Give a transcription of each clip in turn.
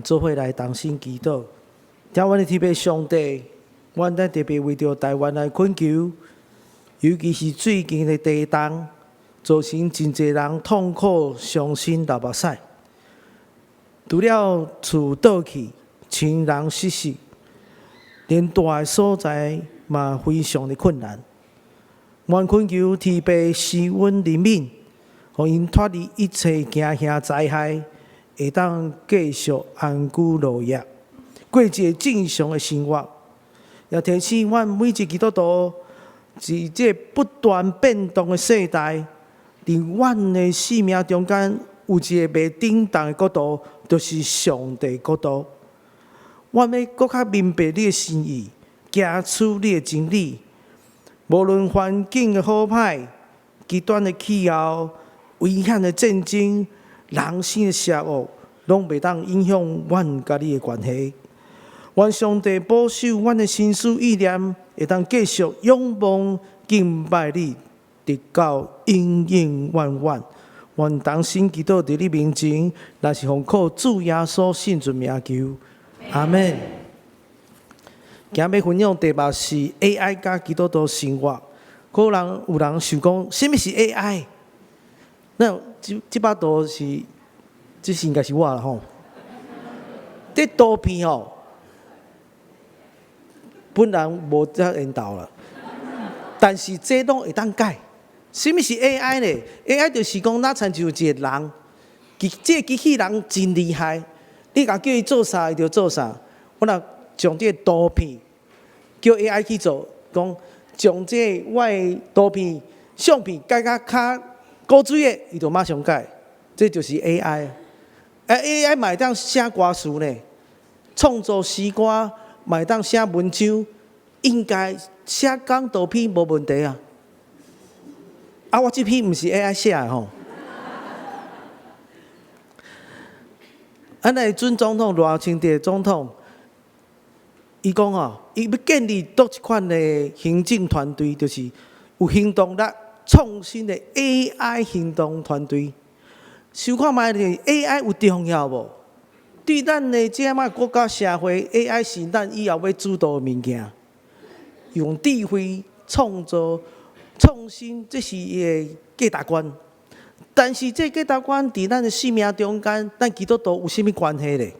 做伙來同心祈禱。疼阮的天父上帝，阮咱特別為著台灣來懇求，尤其是最近的地動，造成真濟人痛苦、傷心、流目屎。除了厝倒去，親人失勢，連蹛的所在嘛非常的困難。阮懇求天父施恩憐憫，予𪜶脫離一切驚嚇災害，會當繼續安居樂業，過一个正常的生活。也提醒阮每一个基督徒，佇這不斷變動的世代，佇阮的生命中間有一个袂振動的國度，就是上帝國度。阮欲閣較明白你的心意，行出你的真理。無論環境的好歹、極端的氣候、危險的戰爭、人性的邪惡，攏袂當影響阮佮你的關係。願上帝保守阮的心思意念，會當繼續仰望敬拜你，直到永永遠遠。阮同心祈禱佇你面前，若是奉靠主耶穌聖尊名求，阿們。今日分享題目是 AI 佮基督徒生活。可能有人想講，啥物是 AI？那這擺圖是，這是應該是我啦吼。這圖片吼，本人無遮緣投啦，但是這攏會當改。啥物是 AI 呢？AI 就是講，若親像一個人，這個機器人真厲害，你共叫伊做啥，伊就做啥。我若將這個圖片叫 AI 去做，講將這個我的圖片、相片改甲較古錐的，伊就馬上改。這就是 AI。啊，AI 嘛會當寫歌詞呢，創作詩歌，嘛會當寫文章，應該寫講道篇無問題啊。啊，我這篇毋是 AI 寫的吼。啊，咱的準總統賴清德總統，伊講吼，伊欲建立佗一款的行政團隊，就是有行動力、創新的 AI 行動團隊。想看覓咧，AI 有重要無？對咱的這擺國家社會，AI 是咱以後欲主導的物件。用智慧創造創新，這是伊的價值觀。但是這價值觀佇咱的生命中間，咱基督徒有啥物關係咧？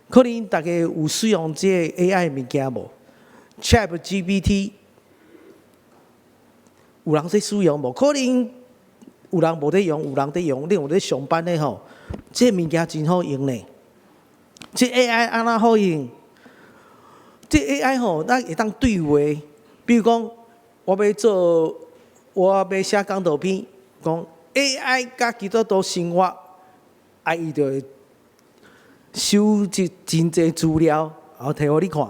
可能大家有使用這个 AI 的物件無？ChatGPT 有人在使用無？可能有人無咧用，有人佇用。你有咧上班的吼，這个物件真好用呢。這 AI 按怎好用？這 AI 吼，咱會當對話。比如講，我欲做，我欲寫講道篇，講 AI 佮基督徒生活，啊，伊就會收集真濟資料，然後提予你看。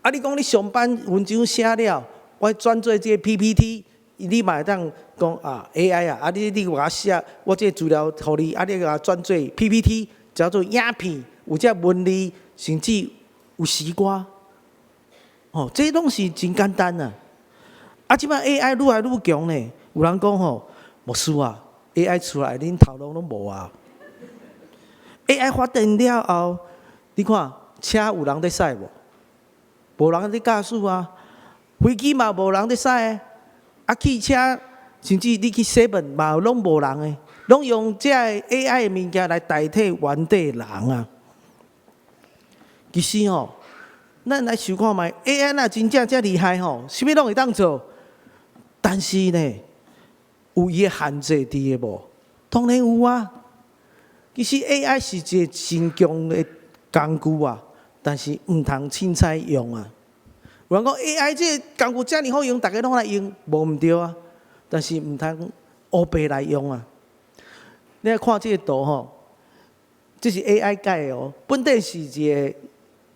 啊，你講你上班文章寫了，我轉做這个 PPT，你嘛會當講啊 AI 啊，啊你共我寫，我這个資料予你，啊你共我轉做 PPT，叫做影片，有這文字，甚至有詩歌。哦，這攏是真簡單啊！啊，這擺 AI 愈來愈強呢，有人講吼，牧師啊，AI 出來，恁頭路攏無啊。AI 發展了後，你看車有人佇駛無？無人佇駕駛啊，飛機嘛無人佇駛，啊汽車甚至你去 seven 嘛攏無人的，攏用這個 AI 的物件來代替原底人啊。其實吼，咱來想看覓，AI 若真正遮厲害吼，啥物攏會當做，但是呢，有伊的限制佇的無？當然有啊。其實 AI 是一個真強的工具啊，但是毋通凊彩用啊。有人講 AI 這個工具遮爾好用，逐家攏來用，無毋對啊。但是毋通烏白來用啊。你來看這個圖吼，這是 AI 改的哦。本底是一個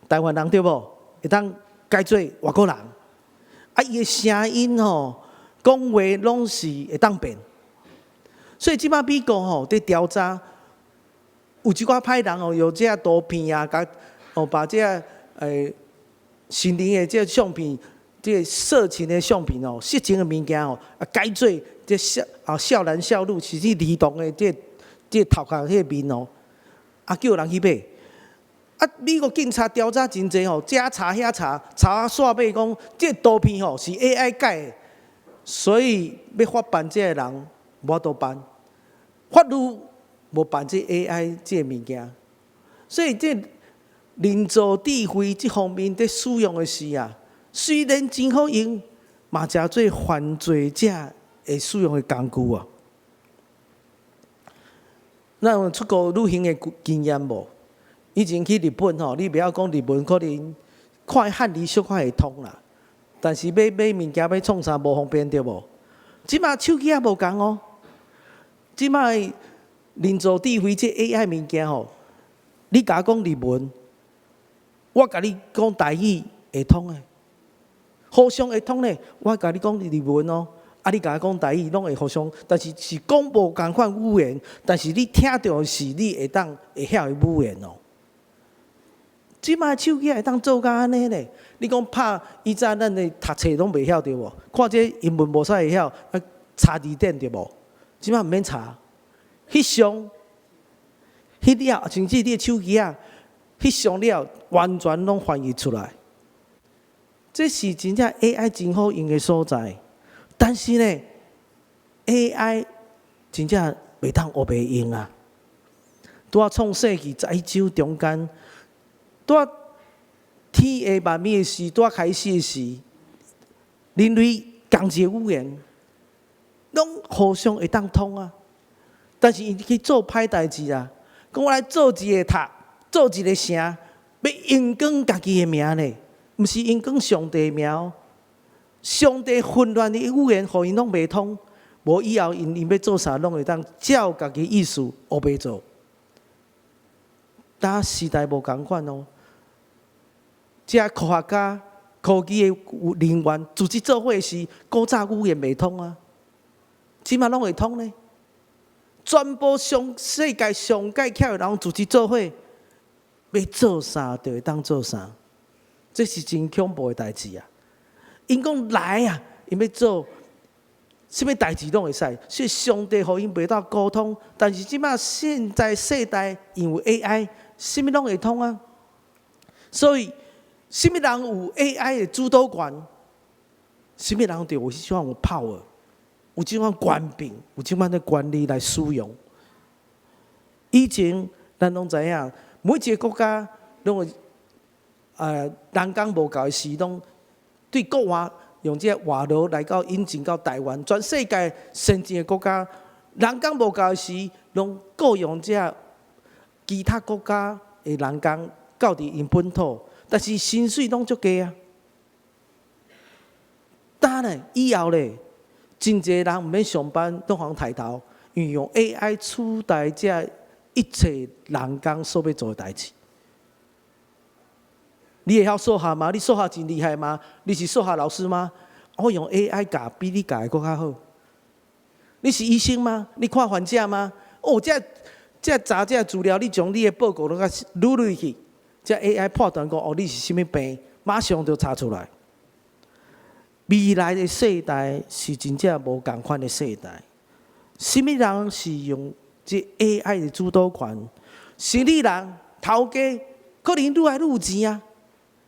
台灣人對無？會當改做外國人。啊，伊的聲音吼，講話攏是會當變。所以這擺美國吼佇調查，有一寡歹人哦，用這個圖片啊，共哦把這個成人的這個相片，這個色情的相片哦，色情的物件哦，啊改做這少啊少男少女，甚至兒童的這個頭殼彼個面哦，啊叫人去買。啊，美國警察調查真濟吼，遮查遐查，查到煞尾講，這個圖片吼是 AI 改的，所以欲法辦這个人無法度辦，法律無辦這 AI 這个物件，所以這人造智慧這方面佇使用的時啊，雖然真好用，嘛誠濟犯罪者會使用的工具啊。咱有出國旅行的經驗無？以前去日本吼，你袂曉講日文，可能看漢字小可會通啦。但是欲買物件欲創啥無方便對無？這馬手機也無仝哦。這馬人造智慧這 AI 物件吼，你共我講日文，我共你講台語會通的，互相會通咧。我共你講日文哦，啊你共我講台語攏會互相，但是是講無仝款語言，但是你聽著是你會當會曉的語言哦。這馬手機會當做甲按呢咧？你講拍以前咱的讀冊攏袂曉對無？看這英文無啥會曉，啊查字典對無？這馬毋免查，翕相翕了，甚至你的手機仔翕相了，完全攏翻譯出來。這是真正 AI 真好用的所在，但是呢，AI 真正袂當烏白用啊！拄仔創世紀11章中間。拄仔天下萬物的時，拄仔開始的時，人類仝一个語言，攏互相會當通啊。但是𪜶去做歹代誌啊，講我來做一个塔，做一个城，欲榮光家己的名咧，毋是榮光上帝的名哦。上帝混亂的語言，予𪜶攏袂通，無以後𪜶𪜶欲做啥，攏會當照家己意思烏白做。今時代無仝款哦。這科學家、科技的人員組織做伙時，古早語言袂通啊，這馬攏會通呢。全部上世界上蓋巧的人組織做伙，欲做啥就會當做啥，這是真恐怖的代誌啊！𪜶講來啊，𪜶欲做啥物代誌攏會使，所以上帝予𪜶袂當溝通。但是這馬現在世代因為 AI，啥物攏會通啊，所以。啥物人有 AI 的主導權？啥物人就有彼種有 power，有這款權柄，有這款的權力來使用。以前咱攏知影，每一个國家攏會人工無夠的時，攏對國外用這个外勞來到引進到台灣，全世界先進的國家，人工無夠的時，攏僱傭這其他國家的人工到佇𪜶本土。但是薪水攏足低啊！當然以後咧，真濟人毋免上班，攏予人刣頭，因為用 AI 取代這一切人工所欲做的代誌。你會曉數學嗎？你數學真厲害嗎？你是數學老師嗎？我用 AI 教，比你教的閣較好。你是醫生嗎？你看患者嗎？哦，這這查這資料，你將你的報告攏共錄入去。這 AI 判斷講，哦，你是啥物病，馬上就查出來。未來的世代是真正無仝款的世代。啥物人是用這 AI 的主導權？生理人、頭家可能愈來愈有錢啊！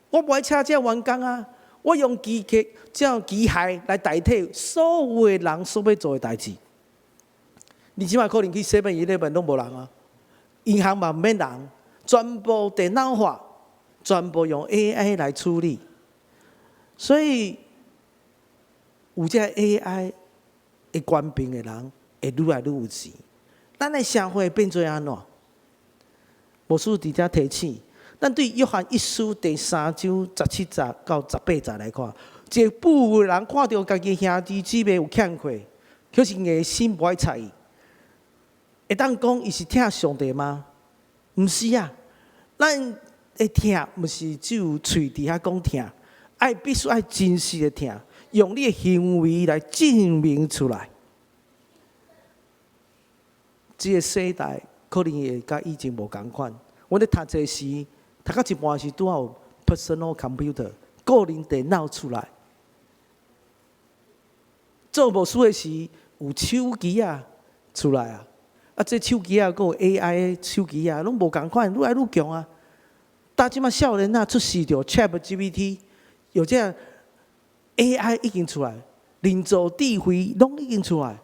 我無愛請這員工啊！我用機器、這機械來代替所有的人所欲做的代誌。你這擺可能去 7-Eleven 攏無人啊，銀行嘛毋免人。全部電腦化，全部用 AI 來處理，所以有這 AI 的權柄的人會愈來愈有錢。咱的社會變做按怎？牧師佇遮提醒，咱對約翰一書第三章17節到18節來看，一個富有的人看著家己兄弟姊妹有欠缺，卻是硬心無愛睬伊，會當講伊是疼上帝嗎？毋是啊，咱的疼毋是只有喙佇遐講疼，愛必須愛真實的疼，用你的行為來證明出來。這个世代可能會佮以前無仝款。阮咧讀冊時，讀到一半時，拄好有 personal computer 個人電腦出來。做牧師的時，有手機仔出來啊。啊，這手機啊，閣有 AI 的手機啊，攏無仝款，愈來愈強啊。但這馬少年仔出世就 ChatGPT，或者 AI 已經出來，人造智慧攏已經出來。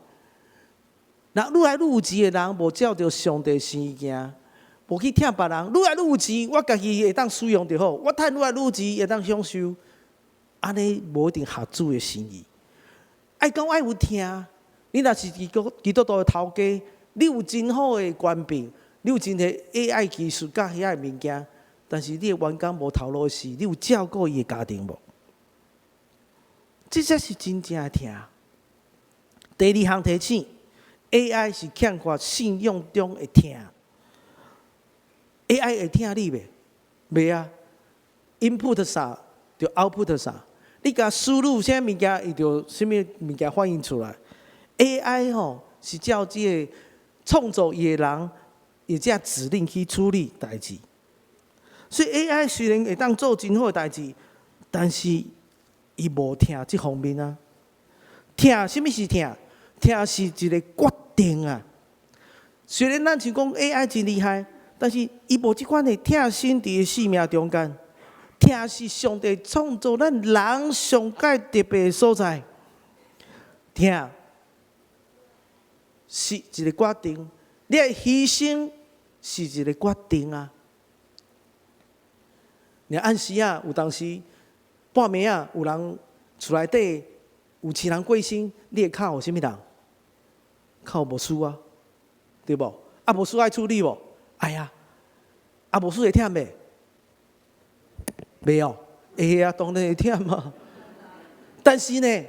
若愈來愈有錢的人，無照著上帝生意行，無去疼別人，愈來愈有錢，我家己會當使用就好，我趁愈來愈有錢會當享受，按呢無一定合主的心意。愛講愛有疼，你若是基督徒的頭家，你有真好的權柄，你有真濟 AI 技術佮遐个物件，但是你的員工無頭路時，你有照顧伊的家庭無？這才是真正的疼。第二項提醒，AI 是欠缺信仰中的疼。AI 會疼你袂？袂啊！input 啥就 output 啥，你共輸入啥物件，伊就啥物物件反映出來。AI 吼是照這个創造伊的人，或者指令去處理代誌。所以 AI 雖然會當做真好的代誌，但是伊無疼這方面啊。疼，啥物是疼？疼是一个決定啊。雖然咱像講 AI 真厲害，但是伊無這款的疼心佇伊生命中間。疼是上帝創造咱人上蓋特別的所在。疼是一个決定，你愛犧牲是一個決定啊。你暗時啊，有當時半暝啊，有人厝內底有親人過身，你會敲予啥物人？敲牧師啊，對無？啊，牧師愛處理無？愛啊！啊，牧師會疼袂？袂哦，會啊，當然會疼嘛。但是呢，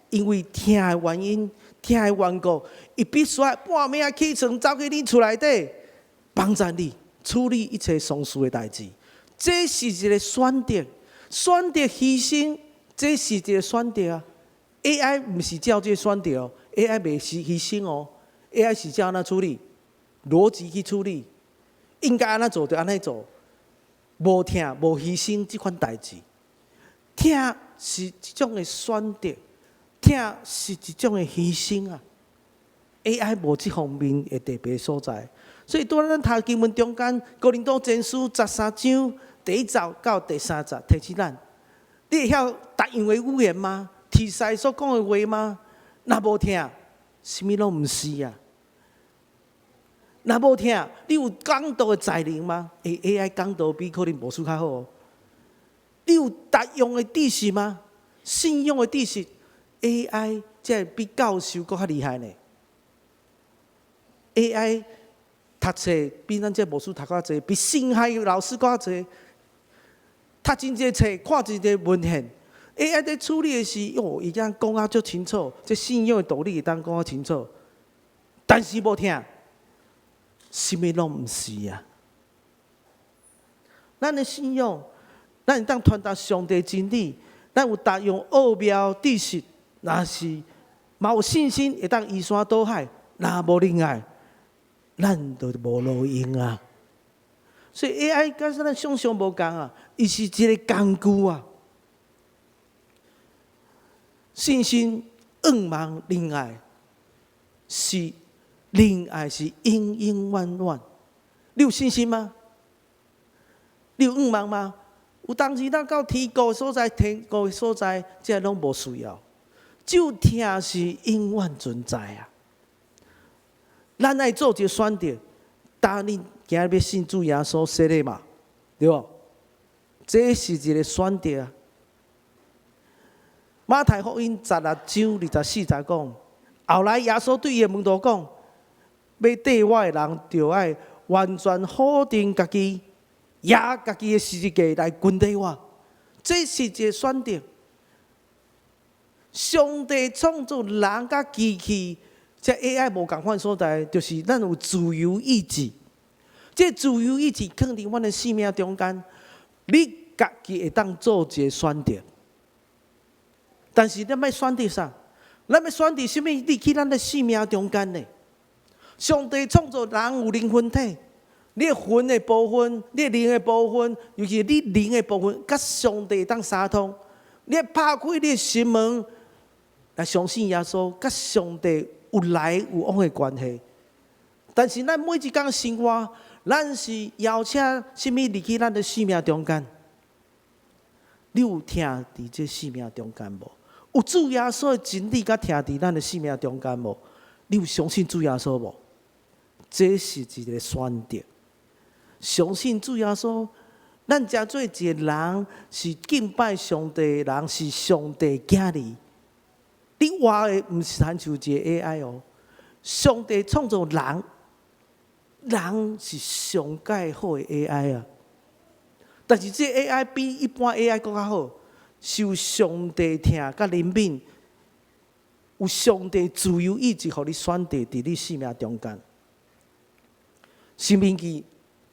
因為疼的原因、疼的緣故，伊必須愛半暝仔起床，走去恁厝內底幫助你處理一切喪事的代誌。這是一個選擇，選擇犧牲，這是一個選擇啊。AI 毋是照這個選擇哦，AI 袂是犧牲哦，AI 是照按怎處理，邏輯去處理，應該按怎做就按怎做，無疼無犧牲這款代誌。疼是一種的選擇，疼是一種的犧牲啊。AI 無這方面的特別所在，所以佇咱讀經文中間，哥林多前書13章第1節到第3節提醒咱：你會曉別樣的語言嗎？天使所講的話嗎？若無疼，啥物攏毋是啊！若無疼，你有講道的才能嗎？欸，AI 講道比可能牧師較好哦。你有達用的知識嗎？信仰的知識，AI 這比教授閣較厲害呢。AI 讀冊比咱這牧師讀較濟，比神學老師閣較濟。讀真濟冊，看真濟文獻，AI 佇處理的時，喲，伊遮講啊足清楚，這信仰的道理會當講啊清楚。但是無疼，啥物攏毋是啊。咱的信仰，咱會當傳達上帝真理，咱有達用奧妙知識，若是嘛有信心會當移山倒海，若無仁愛，咱就無路用啊。所以 AI 佮咱想象無仝啊，伊是一個工具啊。信心、向望、仁愛，是仁愛是永永遠遠。你有信心嗎？你有向望嗎？有當時咱到天國所在，天國的所在，這攏無需要。只有疼是永遠存在啊！咱愛做一個選擇，當你今日欲信主耶穌洗禮嘛，對無？這是一個選擇啊！馬太福音16章24節講，後來耶穌對伊的門徒講：欲綴我的人，就愛完全否定家己，攑家己的十字架來跟綴我。這是一個選擇。上帝創造人佮機器，這 AI 無仝款所在，就是咱有自由意志。這自由意志囥佇阮的生命中間，你家己會當做一個選擇。但是咱欲選擇啥？咱欲選擇啥物？入去咱的生命中間呢？上帝創造人有靈魂體，你的魂的部分，你的靈的部分，尤其你靈的部分，佮上帝會當相通。你拍開你的心門來相信耶穌，佮上帝有來有往的關係。但是咱每一工生活，咱是邀請啥物入去咱的生命中間？你有疼佇這生命中間無？有主耶穌的真理佮疼佇咱的生命中間無？你有相信主耶穌無？這是一個選擇。相信主耶穌，咱成做一個人是敬拜上帝的人，是上帝囝兒。你活的毋是親像一個 AI 哦。上帝創造人，人是上蓋好的 AI 啊。但是這 AI 比一般 AI 閣較好，是有上帝疼佮憐憫，有上帝自由意志，予你選擇佇你生命中間。申命記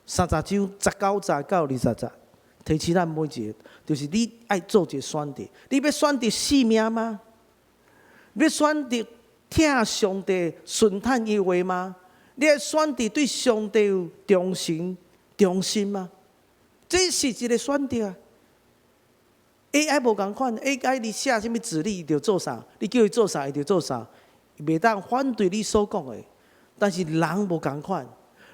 30章19節到20節，提醒咱每一個，就是你愛做一個選擇。你欲選擇性命嗎？你欲選擇疼上帝、順趁伊話嗎？你愛選擇對上帝有忠誠、忠心嗎？這是一個選擇啊！AI 無仝款，AI 你寫啥物指令，伊就做啥；你叫伊做啥，伊就做啥，伊袂當反對你所講的。但是人無仝款，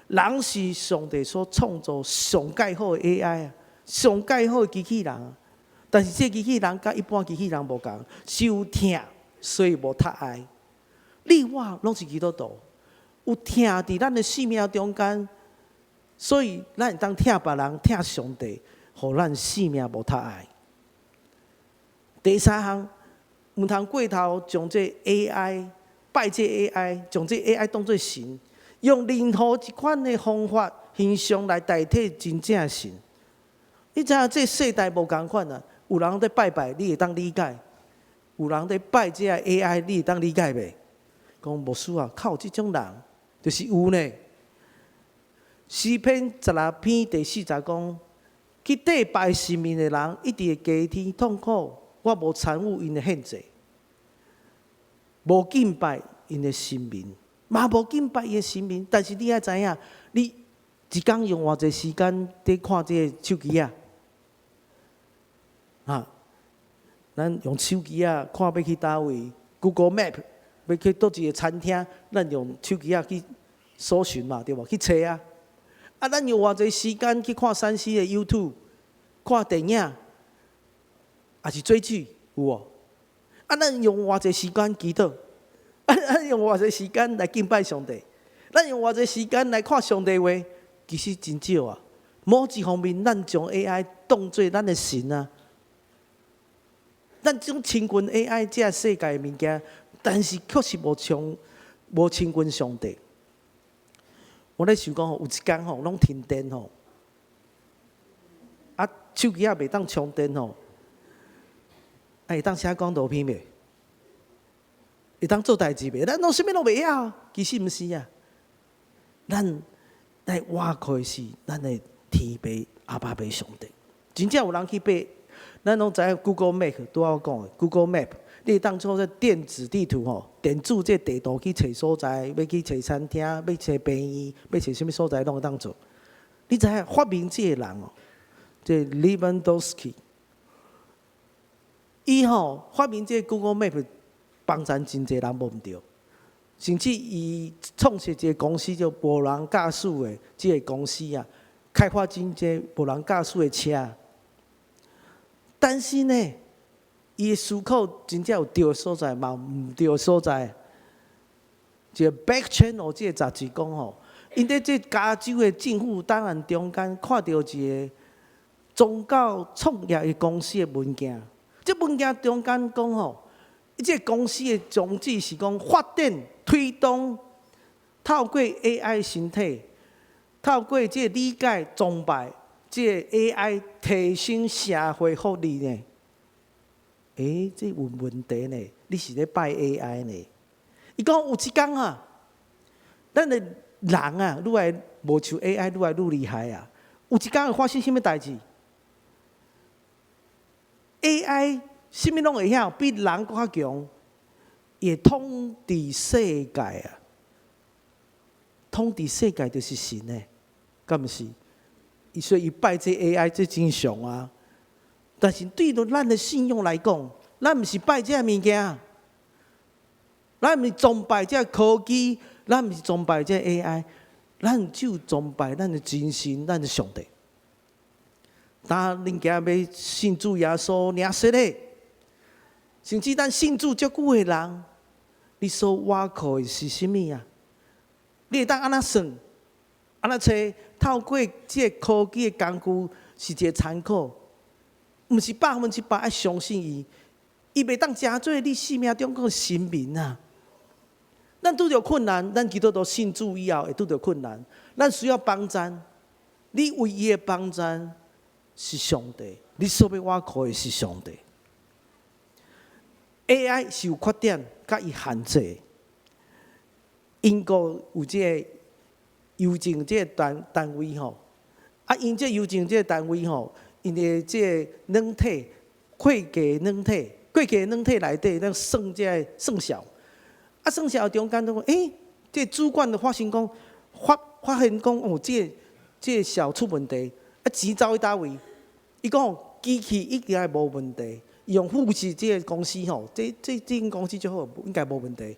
人是上帝所創造上蓋好的 AI 啊，上蓋好的機器人啊。但是這機器人佮一般機器人無仝，是有疼，所以無窒礙。你我攏是基督徒，有疼佇咱的生命中間，所以咱會當疼別人、疼上帝，予咱生命無窒礙。第三項，毋通過頭將這 AI 拜這 AI，將這 AI 當做神，用任何一款的方法形象來代替真正的神。你知影這世代無仝款啊？有人佇拜拜，你會當理解；有人佇拜這个 AI，你會當理解袂？講牧師啊，靠這種人就是有呢。詩篇16篇第4節講，去綴拜神明的人，一定會加添痛苦。我無參與𪜶的獻祭，無敬拜𪜶的神明，嘛無敬拜伊的神明。但是你愛知影，你一工用偌濟時間佇看這个手機仔？啊，咱用手機仔看欲去佗位，Google Map 欲去佗一个餐廳，咱用手機仔去搜尋嘛，對無？去揣啊。啊，咱用偌濟時間去看3C 的 YouTube，看電影，抑是追劇，有無？啊，咱用偌濟時間祈禱？啊，咱用偌濟時間來敬拜上帝？咱用偌濟時間來看上帝話？其實真少啊。某一方面，咱將 AI 當做咱的神啊。咱這種親近 AI 這世界的物件，但是確實無像無親近上帝。我咧想講吼，有一工吼，攏停電吼，啊，手機仔袂當充電吼，啊，會當寫講道片袂？會當做代誌袂？咱攏啥物攏袂曉，其實毋是啊。咱來倚靠的是咱的天父阿爸父上帝。真正有人去爬，咱攏知影 Google Map 拄仔我講的 Google Map，你會當做這電子地圖吼，電子這地圖去揣所在，欲去揣餐廳，欲揣病院，欲揣啥物所在攏會當做。你知影發明這个人哦，這 Lewandowski，伊吼發明這個 Google Map，幫贊真濟人無毋對，甚至伊創設一個公司叫無人駕駛的這个公司啊，開發真濟無人駕駛的車。但是呢，伊的思考真正有對的所在，嘛有毋對的所在。一个 Back Channel 這个雜誌講吼，𪜶佇這加州的政府檔案中間看著一个宗教創業的公司的文件。這文件中間講吼，這个公司的宗旨是講發展推動透過 AI 身體，透過這個理解崇拜這个 AI 提升社會福利呢。欸，這有問題呢？你是咧拜 AI 呢？伊講有一工啊，咱的人啊，愈來無像 AI 愈來愈厲害啊。有一工會發生啥物代誌？AI 啥物攏會曉，比人閣較強，伊會統治世界啊！統治世界就是神呢，敢毋是？伊所以伊拜這 AI 這正常啊。但是對著咱的信仰來講，咱毋是拜這个物件，咱毋是崇拜這个科技，咱毋是崇拜這个 AI，咱只有崇拜咱的真神，咱的上帝。當恁今欲信主耶穌領洗禮，甚至咱信主足久的人，你所倚靠的是啥物啊？你會當按怎算？按怎揣？透過這個科技的工具是一個參考，毋是100%愛相信伊。伊袂當成做你生命中的神明啊！咱拄著困難，咱基督徒信主以後會拄著困難，咱需要幫贊。你唯一的幫贊是上帝，你所欲倚靠的是上帝。AI 是有缺點，佮伊限制。英國有這個郵政這個單位吼，啊，𪜶這郵政這個單位吼，𪜶的這個軟體，會計軟體，會計軟體內底，咱算這個算數，啊，算數中間都講，欸，這個主管就發現講，發現講，哦，這個數出問題，啊，錢走去佗位？伊講機器一定愛無問題，用富士這個公司吼，這間公司最好，應該無問題。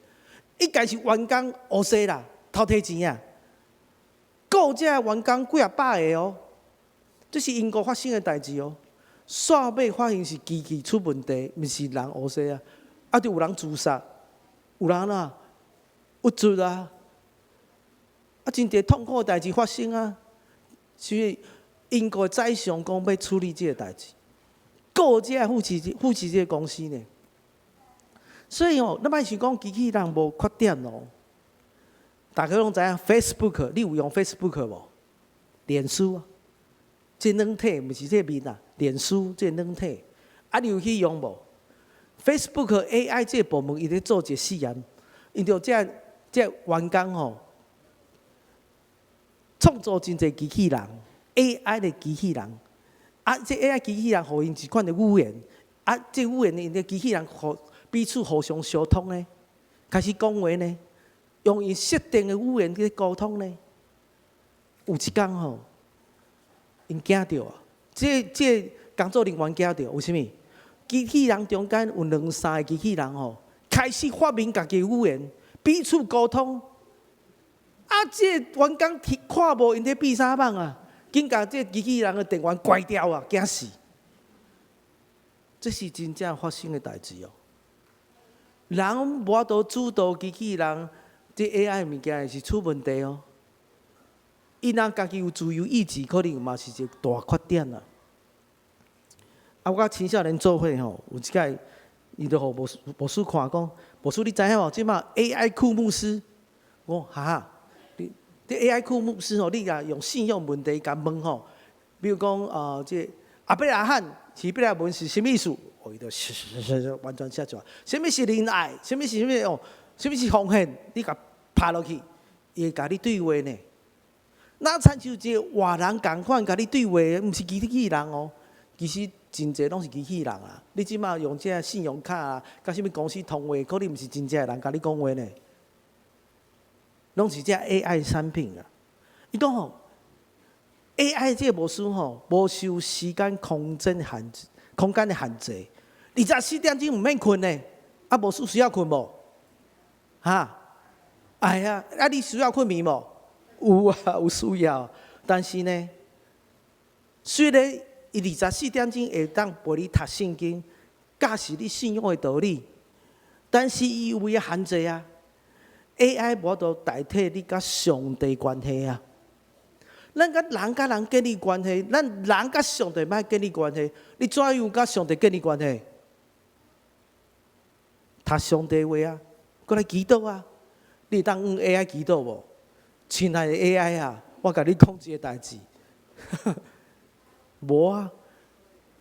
應該是員工烏踅啦，偷提錢啊！雇這個員工幾仔百个哦，這是英國發生的代誌哦。煞尾發現是機器出問題，毋是人烏踅啊！啊，就有人自殺，有人啊鬱卒啊，啊，真濟痛苦的代誌發生啊！所以英國宰相講欲處理這個代誌，雇這個富士這個公司呢。所以哦，咱莫想講機器人無缺點哦。大家攏知影 Facebook，你有用 Facebook 無？臉書啊，這軟體毋是這個面啊，臉書這個軟體，啊，你有去用無？Facebook AI 這個部門伊咧做一個試驗，𪜶就這員工吼，創造真濟機器人，AI 的機器人，啊，這 AI 機器人予𪜶一款的語言，啊，這語言𪜶的機器人互彼此互相相通呢，開始講話呢，用𪜶設定的語言去溝通呢。有一工吼，𪜶驚著啊！這工作人員驚著，為啥物？機器人中間有兩三個機器人吼，開始發明家己語言，彼此溝通。啊！這個員工看無𪜶咧變啥蠓啊？緊共這機器人的電源關掉啊！驚死！這是真正發生的代誌哦。人無法度主導機器人，這 AI 物件是出問題哦。伊若家己有自由意志，可能嘛是一個大缺點啊。啊，我佮青少年做伙吼，有一擺伊就予牧師看講，牧師你知影無？這馬 AI 庫牧師，我講哈哈，你這 AI 庫牧師吼，你若用信仰問題共問吼，比如講啊，這亞伯拉罕希伯來文是啥物意思？哦，伊就完全寫出來。啥物是仁愛？啥物是啥物哦？啥物是奉獻？你共拍落去，伊會共你對話呢。若親像一個活人仝款共你對話，毋是機器人哦。其實真濟攏是機器人啊！你這馬用這信用卡啊，佮啥物公司通話，可能毋是真正的人共你講話呢，攏是這 AI 產品啊。伊講吼，AI 這個模式吼，無受時間空間限制，空間的限制，24點鐘毋免睏呢。啊，牧師需要睏無？哈？哎呀，啊你需要睏眠無？有啊，有需要。但是呢，雖然伊24點鐘會當陪你讀聖經，教示你信仰的道理，但是伊有伊的限制啊。AI 無法度代替你佮上帝關係啊。咱佮人佮人建立關係，咱人佮上帝欲建立關係，你怎樣佮上帝建立關係？讀上帝話啊，閣來祈禱啊。你會當用 AI 祈禱無？親愛的 AI 啊，我共你講一個代誌，無啊。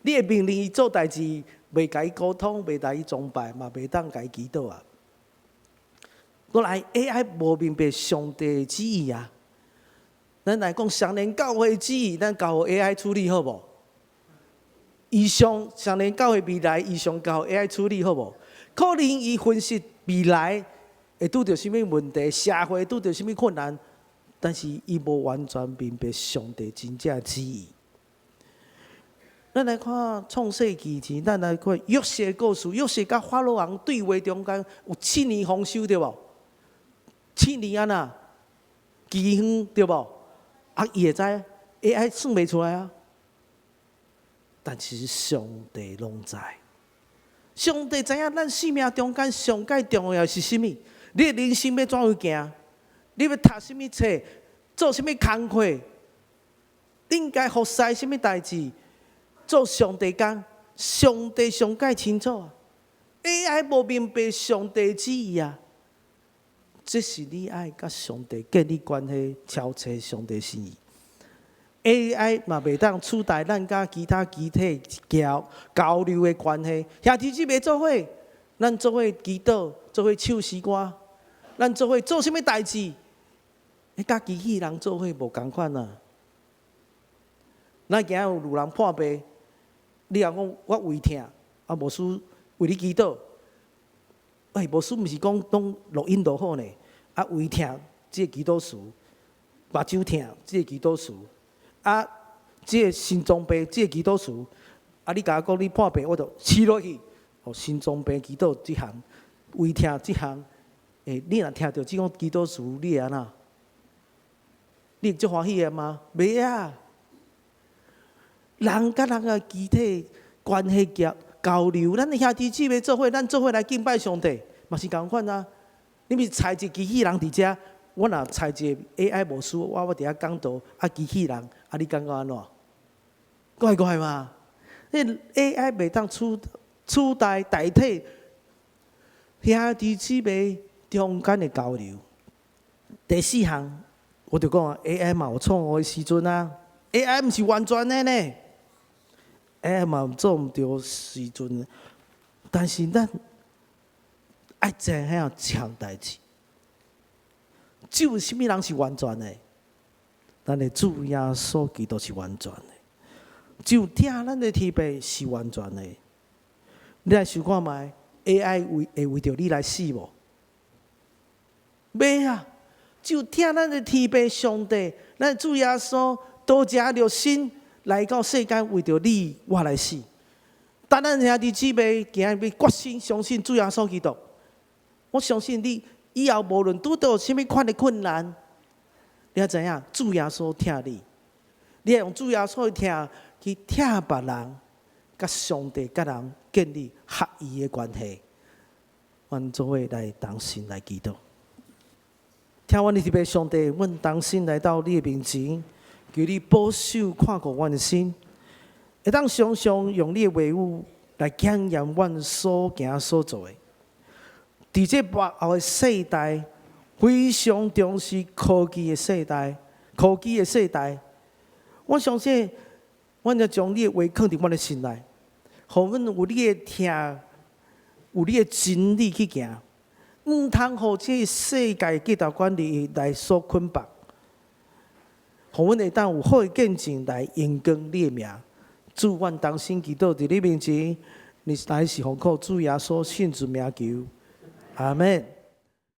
你會命令伊做代誌，袂共伊溝通，袂共伊崇拜，嘛袂當共伊祈禱啊。閣來 AI 無明白上帝的旨意啊。咱來講雙連教會旨意，咱交予 AI 處理好無？異象雙連教會未來異象交予 AI 處理好無？可能伊分析未來會拄著啥物問題，社會拄著啥物困難，但是伊無完全明白上帝真正的旨意。咱來看創世記前，咱來看約瑟故事。約瑟佮法老王對話中間有七年豐收對無？七年按怎？饑荒對無？啊，伊會知 AI 算袂出來啊。但是上帝攏知，上帝知影咱生命中間上蓋重要是啥物？你的人生欲怎樣行？你欲讀啥物冊？做啥物工課？應該服侍啥物代誌？做上帝工，上帝上蓋清楚啊！AI 無明白上帝旨意啊！這是你愛佮上帝建立關係，超揣上帝心意。AI 嘛袂當取代咱佮其他肢體交流的關係。兄弟姊妹做伙，咱做伙祈禱，做伙唱詩歌，咱做伙做啥物代誌？彼佮機器人做伙無仝款啊！咱今仔有人破病，你若講我胃疼，啊牧師為你祈禱，欸，牧師毋是講攏錄音就好呢？啊，胃疼這個祈禱詞，目睭疼這個祈禱詞，啊，這個心臟病這個祈禱詞，啊，你共我講你破病，我就試落去。哦，心臟病祈禱這項，胃疼這項，欸，你若聽著這種祈禱詞，你會按怎？你會足歡喜的嗎？袂啊！人佮人的肢體關係交流，咱的兄弟姊妹做伙，咱做伙來敬拜上帝，嘛是仝款啊！你毋是差一個機器人佇遮，我若差一個 AI 牧師，我佇遐講道，啊機器人，啊你感覺按怎？怪怪嘛？彼 AI 袂當取代代替兄弟姊妹中間的交流。第四項，我就講啊，AI 嘛有錯誤的時陣啊，AI 毋是完全的呢，AI 嘛有做毋著時陣，但是咱愛知影一項代誌，只有啥物人是完全的？咱的主耶穌基督是完全的，只有疼咱的天父是完全的。你來想看覓，AI 會為著你來死無？袂啊！只有疼咱的天父上帝，咱的主耶穌道成肉身來到世間，為著你我來死。當咱兄弟姊妹今日欲決心相信主耶穌基督，我相信你以後無論拄著啥物款的困難，你也知影主耶穌疼你，你會用主耶穌的疼去疼別人，佮上帝佮人建立合一的關係。阮做伙來同心來祈禱。疼阮的天父上帝，阮同心來到你的面前，求你保守看顧阮的心，會當常常用你的話語來檢驗阮所行所做的。佇這末後的世代，非常重視科技的世代，科技的世代，我相信，阮就將你的話囥佇阮的心內，予阮有你的疼，有你的真理去行，毋通予這個世界價值觀念來所捆綁，予阮會當有好的見證來榮光你的名。主，阮同心祈禱佇你面前，你乃是奉靠主耶穌聖子名求，阿門。